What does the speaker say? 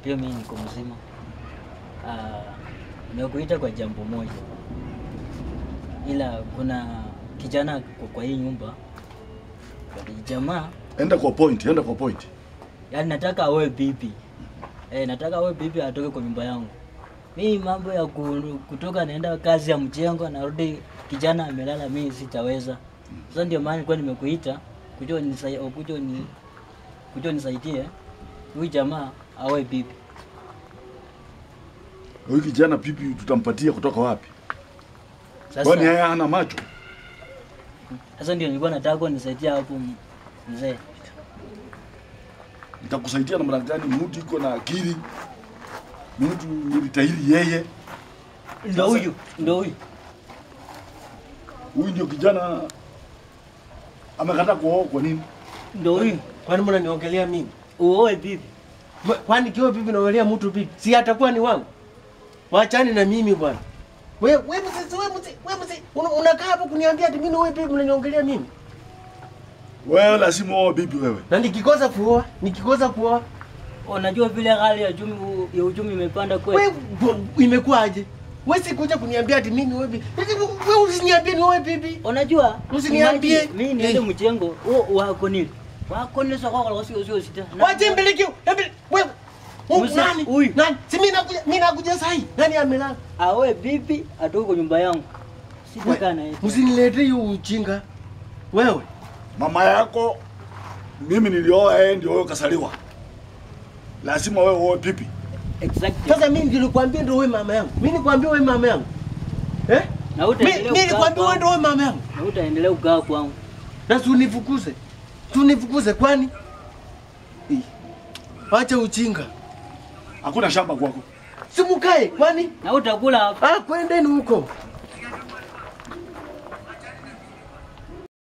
Pia mimi niko mzima. Nimekuita kwa jambo moja. Ila kuna kijana kwa hii nyumba. Jamaa, enda kwa point, enda kwa point. Yaani nataka awe bibi. Nataka awe bibi atoke kwa nyumba yangu. Mimi mambo ya kutoka naenda kazi ya mjengo narudi kijana amelala, mimi sitaweza. Sasa ndio maana nilikuwa nimekuita kuja unisaidie huyu jamaa awe bibi. Huyu kijana bibi tutampatia kutoka wapi? Sasa kwani yeye hana macho? Sasa ndio nilikuwa nataka unisaidie hapo mzee. Nitakusaidia namna gani? Mtu iko na akili. Mtu nilitahiri yeye. Ndio huyu, ndio huyu. Huyu ndio kijana amekataa kuoa kwa nini? Ndio huyu. Kwani mnaniongelea mimi? Uoe bibi. Kwani kiwa bibi naongelea mtu bibi? Si atakuwa ni wangu. Waachane na mimi bwana. Wewe mzee, unakaa hapo kuniambia ati mimi wewe bibi mnaniongelea mimi? Wewe lazima uoe bibi wewe. Na nikikosa kuoa, nikikosa kuoa, unajua vile hali ya uchumi imepanda kweli. Wewe imekuaje? Wewe sikuja kuniambia ati mimi wewe bibi. Wewe usiniambie ni wewe bibi. Unajua? Usiniambie. Mimi niende mjengo wako nini? Wako nini sio kwa sio sita. Waje mbelekeo. Wewe nani? Huyu. Nani? Si mimi nakuja sasa hii. Nani amelala? Awe bibi atoke kwa nyumba yangu. Sitakaa na yeye. Msiniletee hiyo ujinga. Wewe mama yako mimi nilioa yeye ndio wewe kasaliwa. Lazima wewe uoe bibi. Exactly. Sasa mimi nilikwambia ndio wewe mama yangu. Mimi nilikwambia wewe mama yangu. Eh? Na utaendelea. Mimi nilikwambia wewe ndio wewe mama yangu. Na utaendelea kukaa kwangu. Na unifukuze. Tunifukuze kwani? Acha ujinga. Hakuna shamba kwako. Simukae kwani? Na utakula hapa. Ah, kwendeni huko.